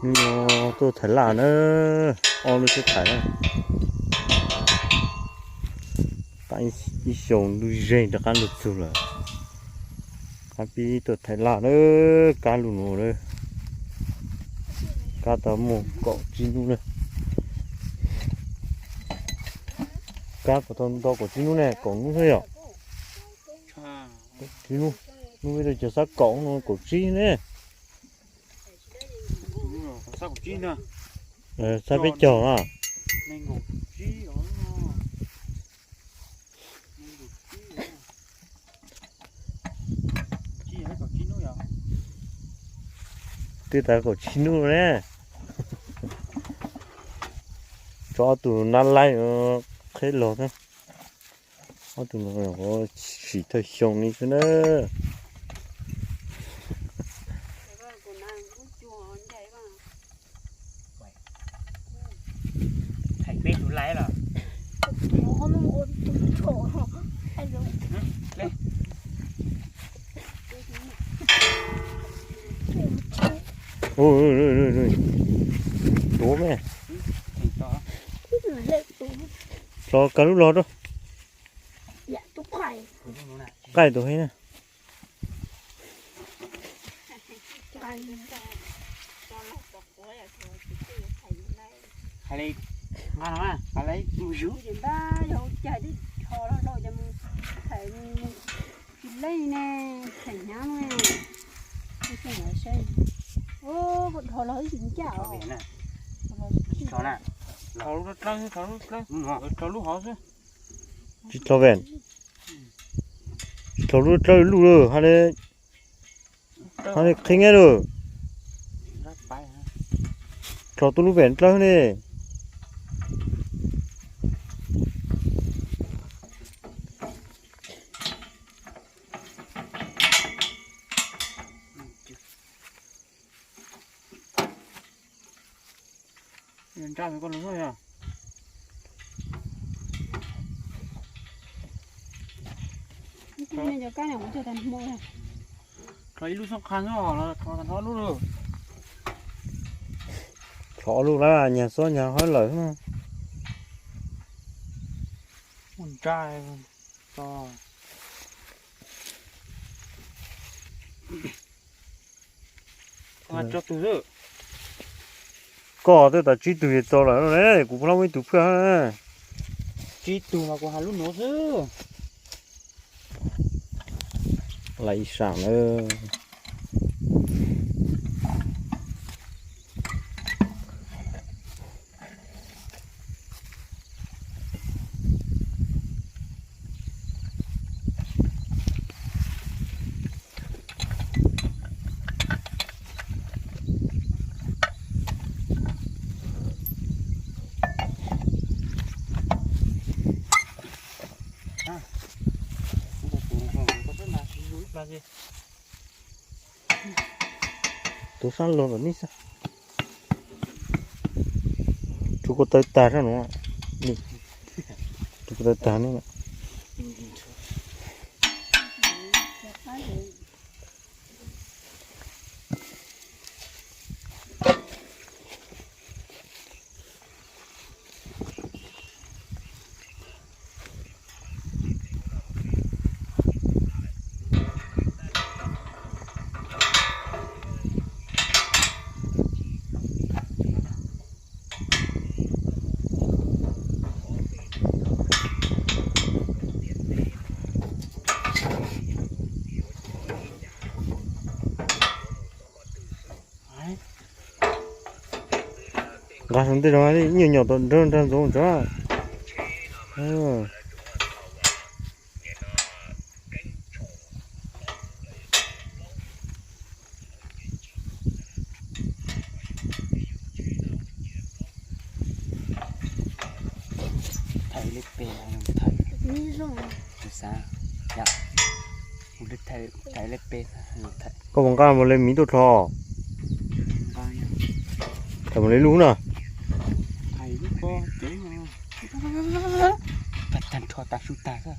Hnub no tuaj thaiv laj na, ob lub sib thaiv na. Tab ib xyoos ntuj zeg rov qab lug txug lawm. Qab pib tuaj thaiv laj na, kab lug nuav na. Kab tau muaj kaum tsib hnub na. Kab puas tau nto kaum tsib hnub ne, kaum hnub xwb yom? Tsib hnub, hnub peb tau cog xab kaum no kaum tsib ne. Xab peb caug na. Twb tas kaum tsib hnub ne. Tso ob tug nab laib qheb log thiab. Ob tug no sim thawj xyoo li xwb na. Tuav me. Tso kag lub log rau. Qaij tus heev na. Hais li, hais li mus yug. Tso na. Tso lub dlawb, tso lub hauv xwb. Tsis tso ven. Tsis tso lub dlawb luj lawm, hais li, hais li qhib neb lawm. Tso tuaj lub ven dlawb ne. Tso ib lub xoob qha xwb los tso tag nrho lub lawm. Tso ob lub lawm, nyag xob nyag hawb lawm. Ua nra tso. Koj twb tas tsib tug ces txaus lawm ne, kuv pheej muaj ib tug phaj. Tsib tug mas kuv has lub nuav xwb. Lawv ib sam na. Tus sab laug los neb xwb. Rhuav ko taw tag sab no. Rhuav ko taw tag ne. Nqa ntej zoo, ib nyuag nyom tom nrag nrag ntxoov tso. Thaiv lub peg, thaiv, xav, thaiv lub peg. Koj puas nqa mus le miv tuaj dlho? Thaiv mus le lub na. Tag nrho tas su tag xwb.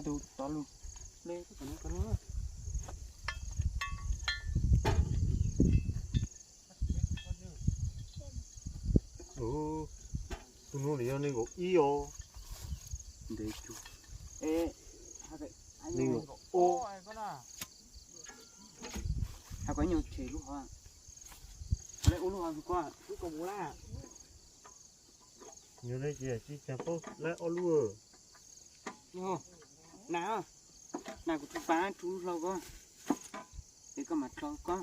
Tus tod lug. Tus no nws yog nees nkaum ib os. Ntev cuag. Nees nkaum ob. Has kuv nyuag tshem lub hov. Lub hov kuv lub kaus mom lab. Nyuag ne ces tsis tshua paub lab ob lub. Na, na kuv tus pab rub hlau ko, es koj mam tso koj.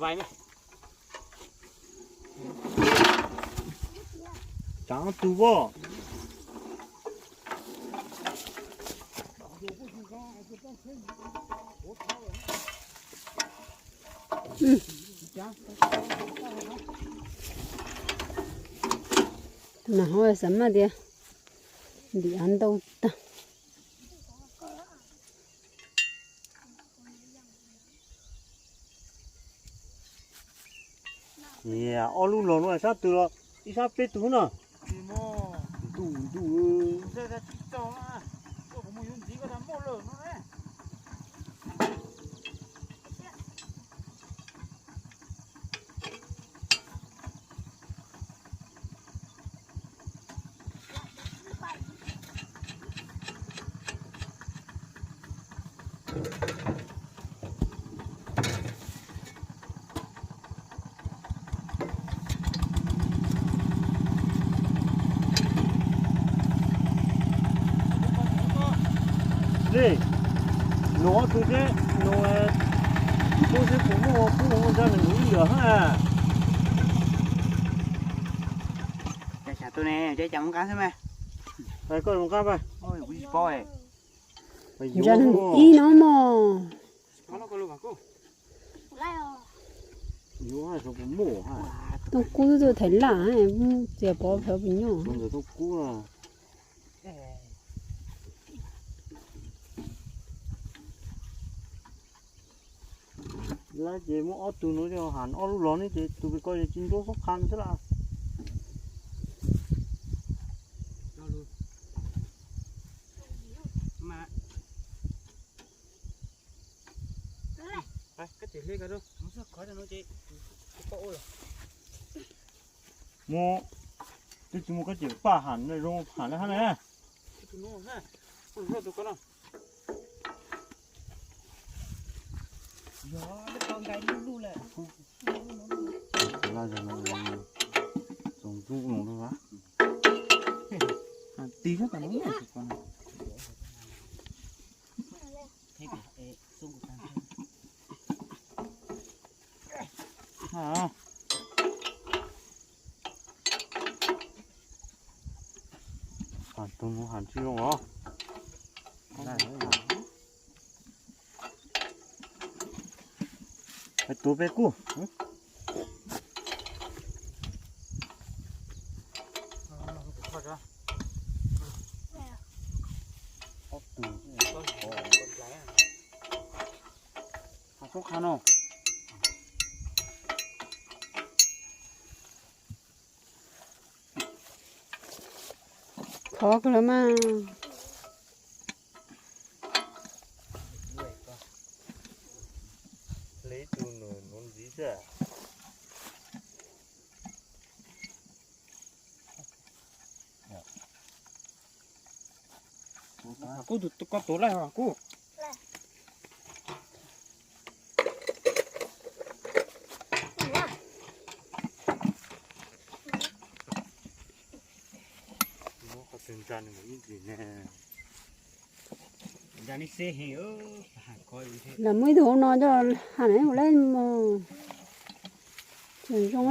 Vais me. Tsaav tug voj. Mas ho xav maj tias ntim av ntau tag. Ob lub los no sab twg los ib sab peb tug na. Ntuj ntuj. Li, nws ob tug thiab nws, kuv seb puas muaj ua kuj ua ntsa nws ib yam hab. Cas xyav tus ne, cas mus nqa xwb mas. Koj mus nqa mas. Ntsa nws ib no mog. Tooj kub twb tuaj thaiv laj, txias pov phav puas nyuaj. Lab ces muab ob tug no coj ham ob lub los ne ces tus pem ko ces tsis ntsuab xob qha xwb lawm. Mus, twb tsis muaj koj ces paj ham zoo ham lawm hab na. Txaus ntsuj no. Tig sab tom no. Tus mus ham tsis zoo os. Hais tuav peb kub. Ob tug. Qha sub qha no. Khov kawg los mas. Hle ib tug nws nuv ntxiv xwb. Kub tus ko tuav laij os kub. Lam muaj ib tug hauv no coj ham na ua lab mog. Tseem zoo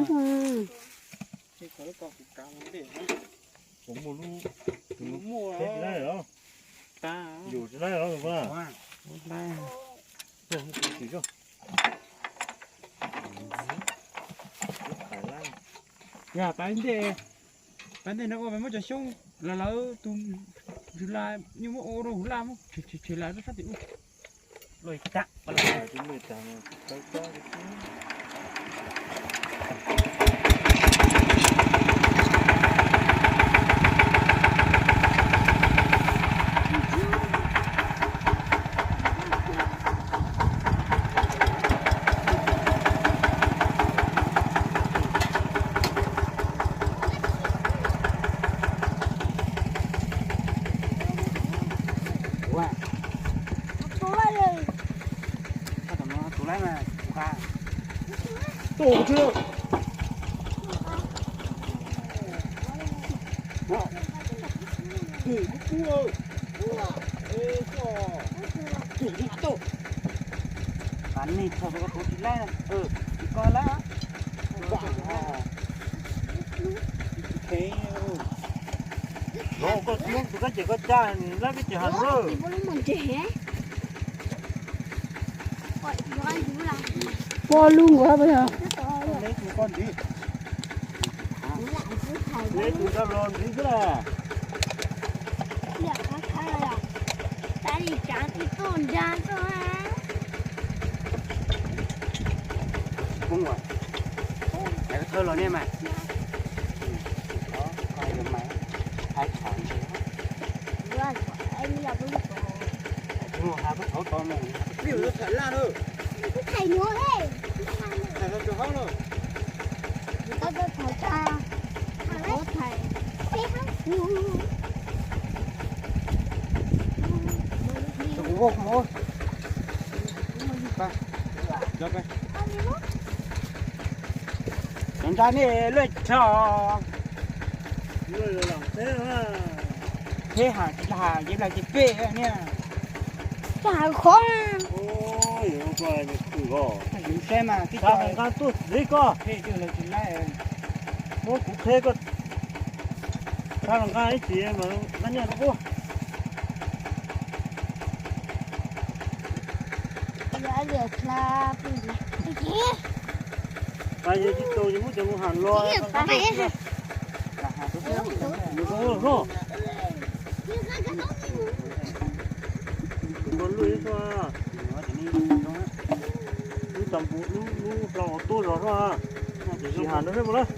zoo. Yog pab ntej, pab ntej no ua mas muab cov xyoob los lawv tus ntsuj laj nyuj muab ua rau huv laj muab tshem tshem lawv rau sab tim ub. Luaj ib tag, luaj ib tag, tau tau. Koj ces koj caj lab peb ces hav lawm. Poj lub nkaus hab yog. Thawj los nej mas. Thaiv no he. Tau tau thaiv tsa. Thaiv tsa. Kuv ua kuv ua. Cov nrag nej luaj tso. Theb has tsis has yev las ces peb niaj. Tsis has khov. Yus saib mas tib co nqa tuaj txiv koj. Muab kuv qheb koj. Txhob los nqa ib txiv mas nqa nyiaj rau kuv. Pais yog tsis tau ces muab cov mus ham los. Lub tau lub lub hlau tuaj zog xwb. Tsis ham no seb mus lawm.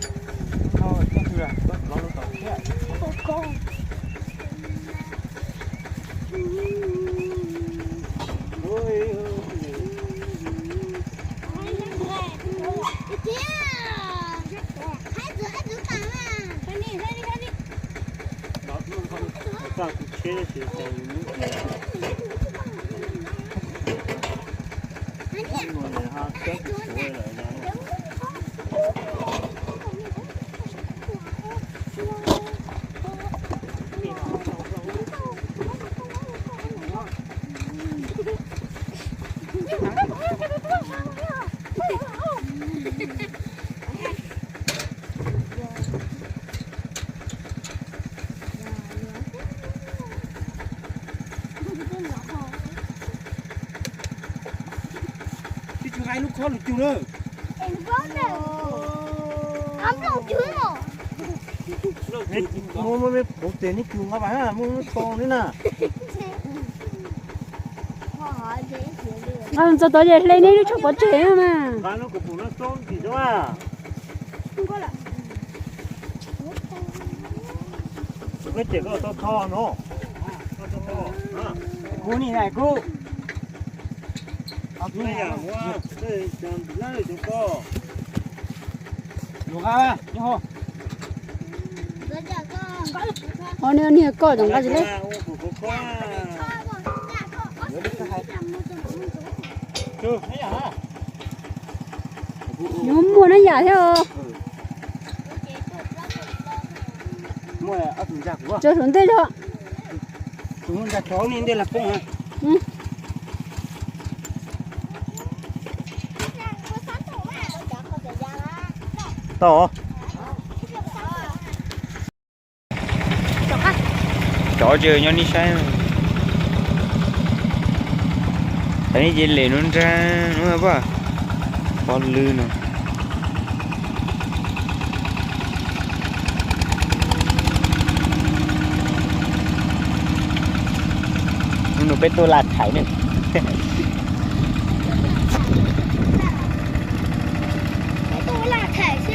Txaj kuv tsheb tab sis Tsis hais lub khob lus cug na. Muab muab pov tes neb cug nqa vas muab tau neb na. Nqa txog tod ces hle neb lub tsho pov tseg mas. Nqa lub kuv pum no txob tim zoo a. Koj ces koj tau tho no. Kuv ni na kuv. Ho niag niag koj tus nqa tsis leb. Nws muaj nab yam thiab os. Tso saum ntej zog. Tau. Cov tsev nyob nib saib. Tam ib ce lem nub nrag nub paj, pob lwb no. Nub nua peb tuaj laj thaiv ne. Peb tuaj laj thaiv.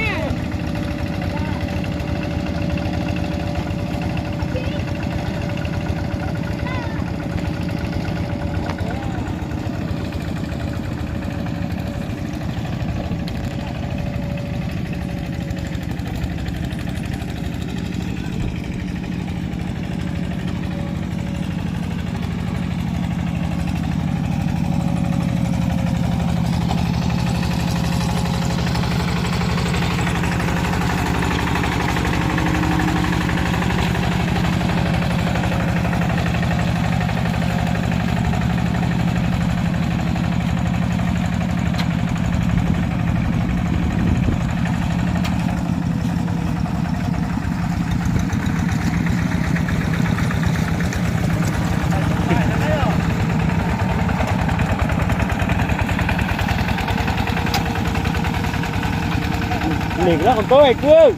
Qhov koob hais kwv.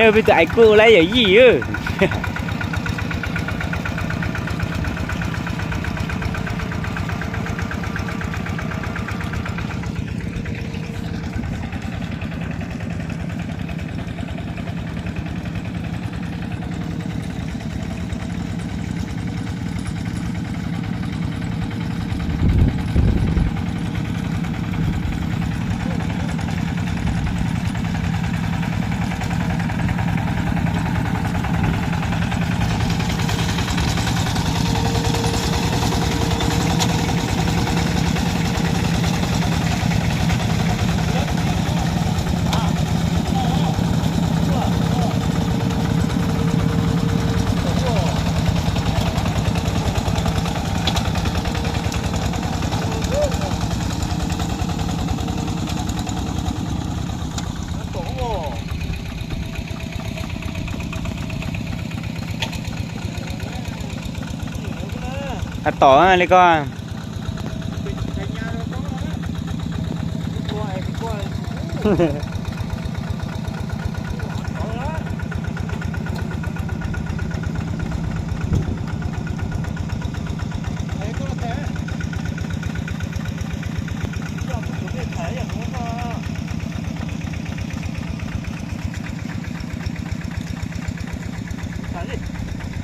Peb tus ais kuj ua lawv yawm yij. Tom li ko.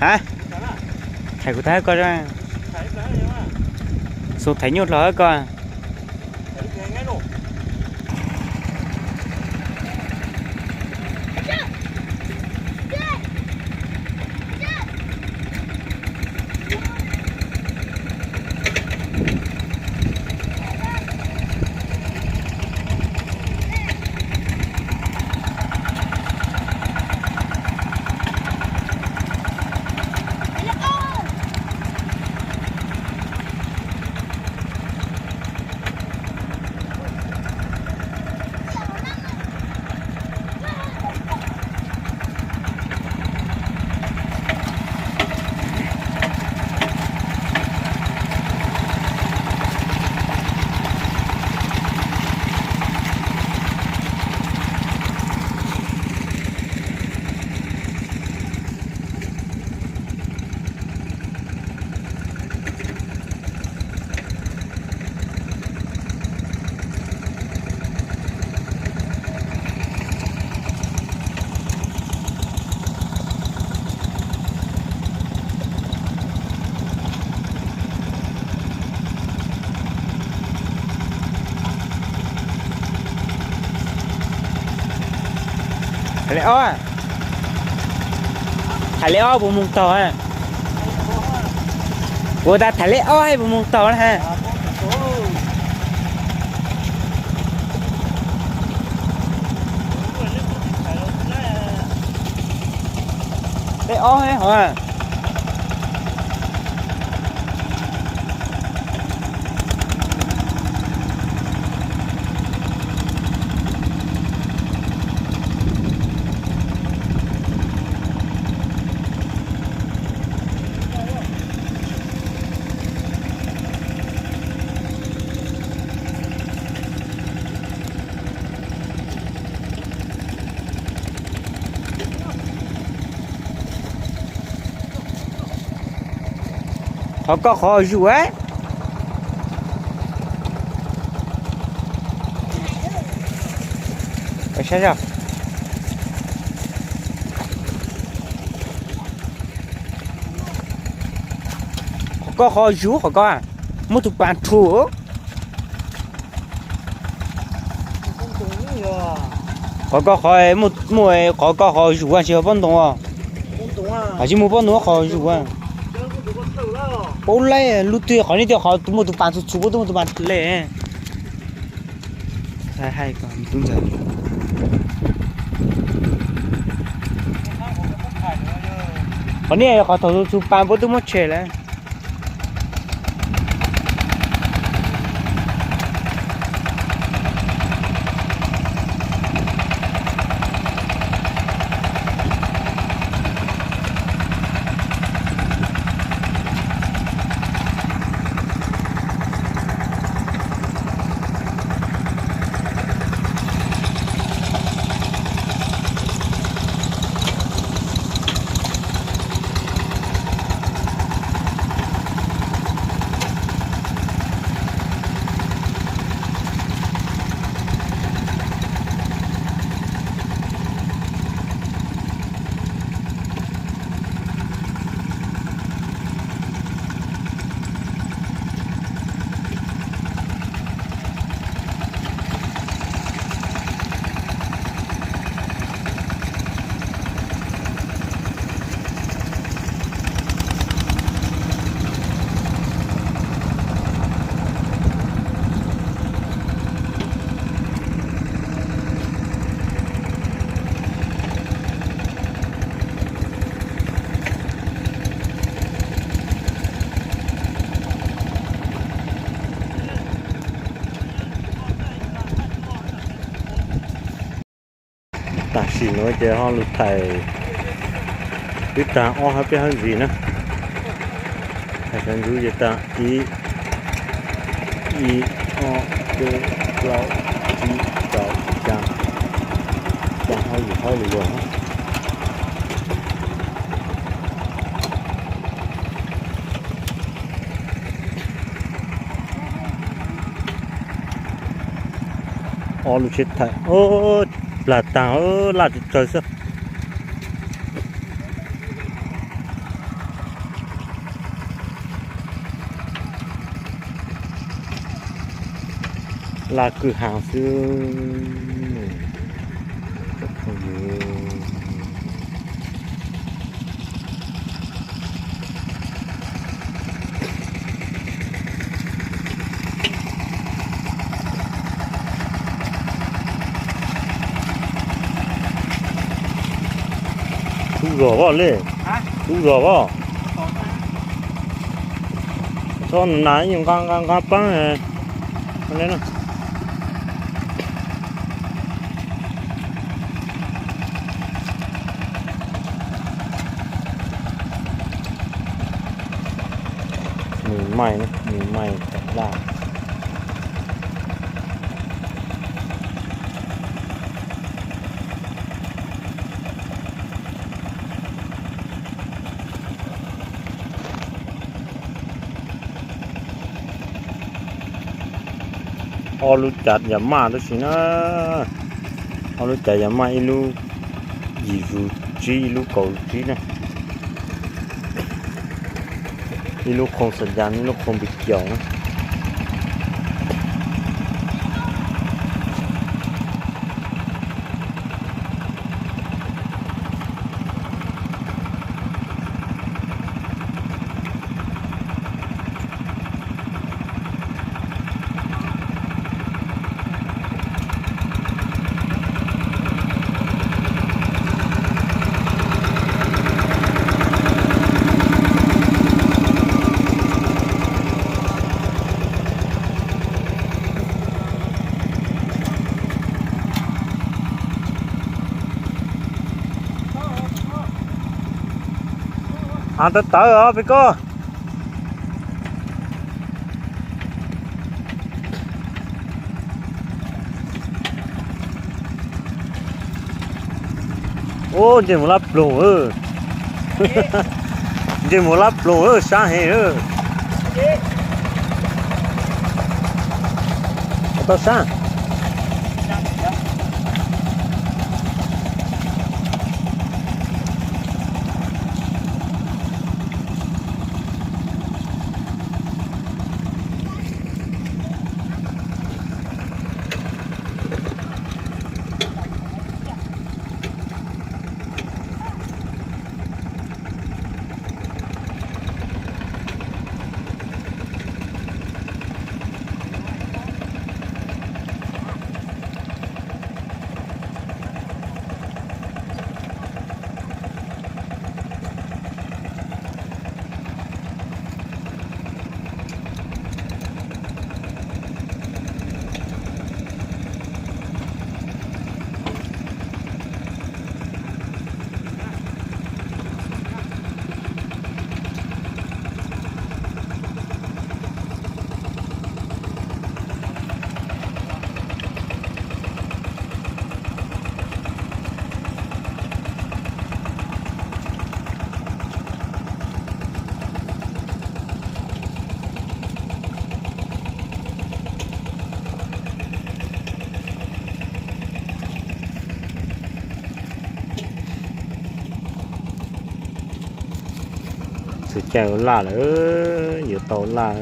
Ha, thaiv kuv tag ko, xu thaiv nyuj hlo ko. Thaiv li ob, thaiv li ob puas moog taug? Kuv tas thaiv li ob puas moog taug na ha. Li ob hov. Qhov koj qhov zuj. Qhov koj qhov zuj qhov koj, muab tus pas rhu. Qhov koj qhov, muaj qhov koj qhov zuj tsis yog pob ntoo. Hais tsis muaj pob ntoo qhov zuj. Paub lawm, lub twg qhov nej twg qhov muaj tus pas txhua txhua, muaj tus pas le. Hais tub ntxawm. Qhov nej qhov thaum tus txus pas puab twb muab tshem lawm. Tam sim no ces ho lug thaij wb tag ob hab peb hab ntxiv na. Thaij sawv ntxuv ces tag ib, ib, ob, peb, plaub, tsib, rau, xya, xya hab yim hab lug zog. Ob lub tsheb thaij, plag tag, laj tsawg tsawg xwb. Laj kwj ha xwb. Tub zog pom le, tub zog pom. Txhob nas, nqa nqa nqa paab. Nws maij, nws maij tam laj. Ob lub cav yam maj tab sis na, ob lub cav yam maj, ib lub yim zus tsib, ib lub kaum zus tsib na. Ib lub qhoo xa ya, ib lub qhoo npis kiaus na. Av tawv tawv os peb koj. Ub, ntsej muag lab ploog, ntsej muag lab ploog, sab heev. Tau sab. Tus caij ua laj lawm, yuav tau laj,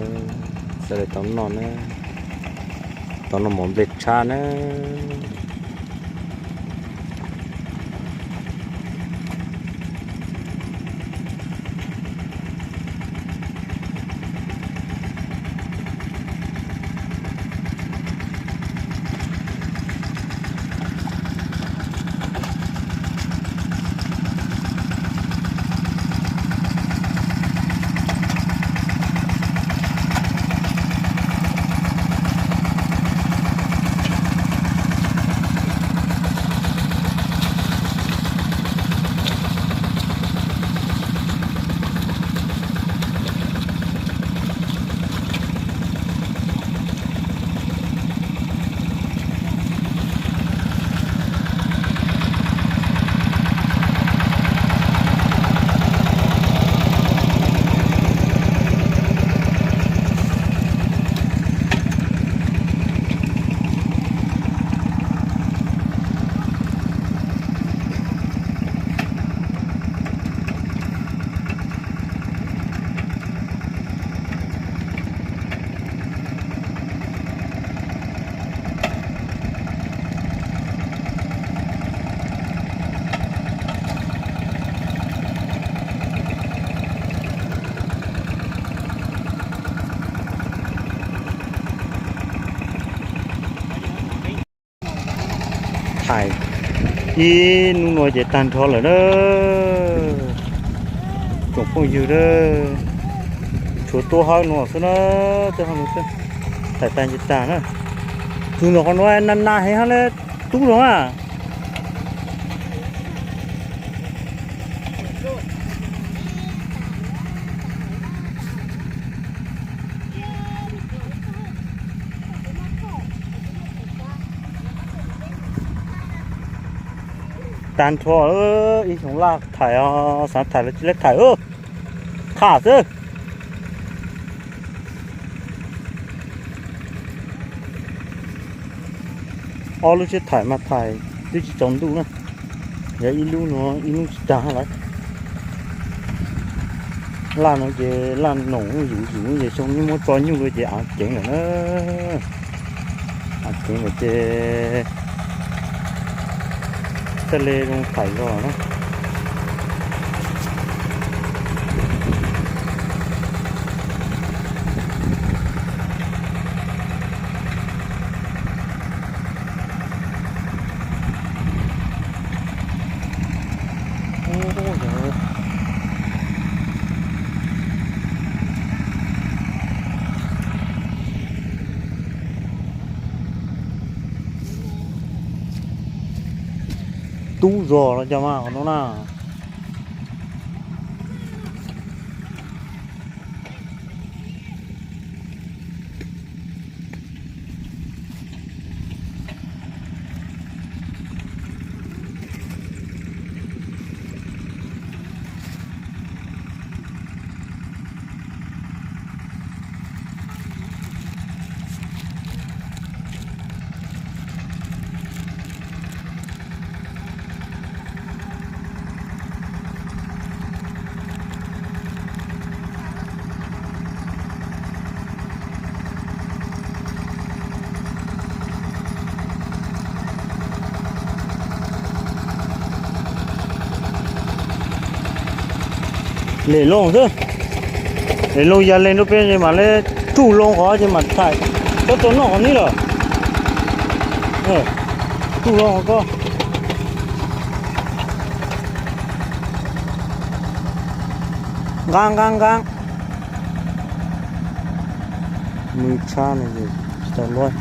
sawv daws tau noj na, tau noj mov nplej tshab na. Thaim ib hnub no ces tag nrho lawm na. Tsoom phooj ywg a, tshuav tua hauv no xwb na, tej hauv no xwb. Thaim tag ces tag na. Tus ntawm qhov no na na heev hab le, tub zoo a. Tag nrho, ib xyoo laj thaim os, xav thaim los tsis le thaim, qham xwb. Ob lub tsheb thaim mas thaim twb tsis tsaus ntuj na, yog ib lub no ib hnub tsis tag lawm. Laj no ces laj noom yus yus ces xyoo no muab tso nyuj lawm ces av ceev lawm na. Av ceev lawm ces txawj le zoo thaim zog na. Tub zog los cov mas qhov no na. Lem loo xwb, lem loo ya le nrab peb es mam le tsuj loo qhov ces mam thaim, koj tau noj qhov nib lawm. Tsuj loo qhov ko. Nqa nqa nqa. Nws tshab no tsis tau luaj.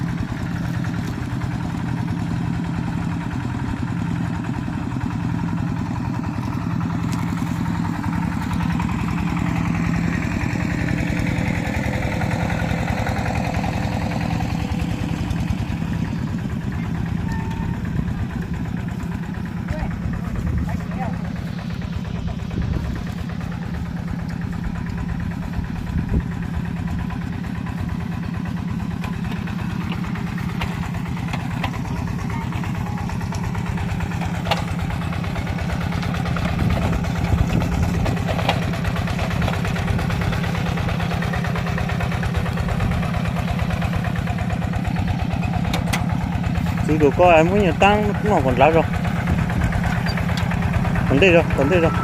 Tus ruam ko muab nyuag taab noj kom nrad zog. Tom ntej zog, tom ntej zog.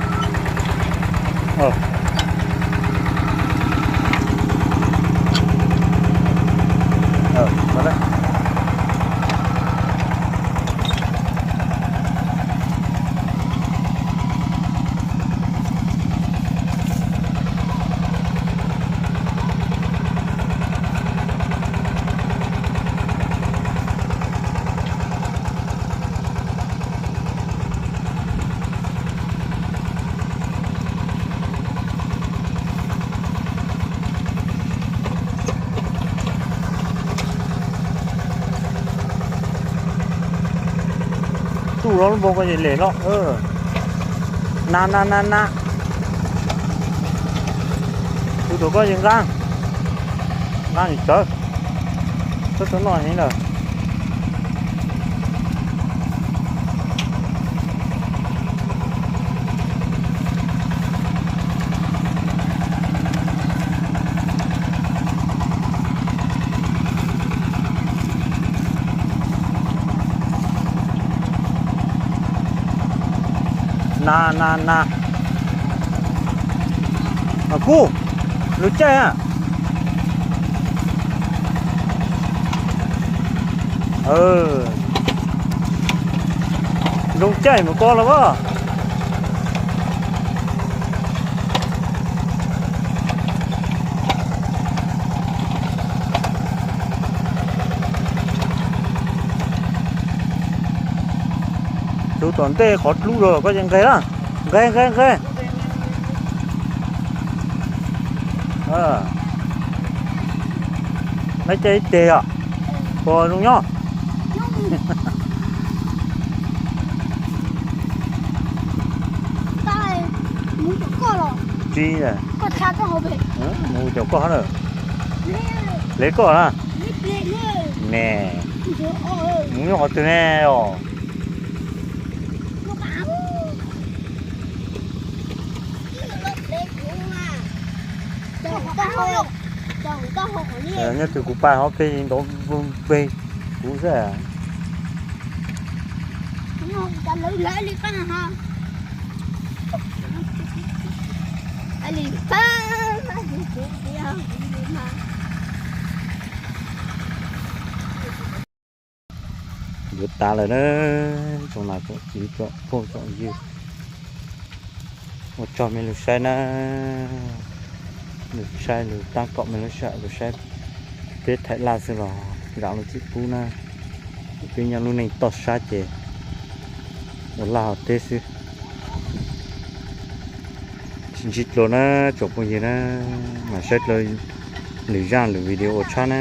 Tuj los lub npoo ko ces lem hlo. Na na na na. Tus ruam ko ces nqaa, nqaa tsawv, txhob txhob noj heev lawm. Na na na. Kub, lug caij a. Zoo caij mus ko los as. Tus tom ntej qhov dlub los koj ces nqes na, nqes nqes nqes. Lawv caij ib teg os, puas zoo nyob? Tsis, mus caum koj na. Hle koj na. Ne, mus nyob qhov twg ne os? Nyob twg kuv pais hov peg ntov npeg kuv xwb. Yuav tas lawm na, tsoom nam tsoom txiv tsoom phooj tsoom ywg, ua tsaug mej lug saib na, lug saib lug tab kaum mej lub sij hawm lug saib peb thaij laj xwb los zam lub txim pub na. Peb nyob lub neej toj sab ces ua laj ua teb xwb. Sib ntsib dlua na tsoom phooj ywg na, mam saib dlua lwm zaj lwm video ua tshab na.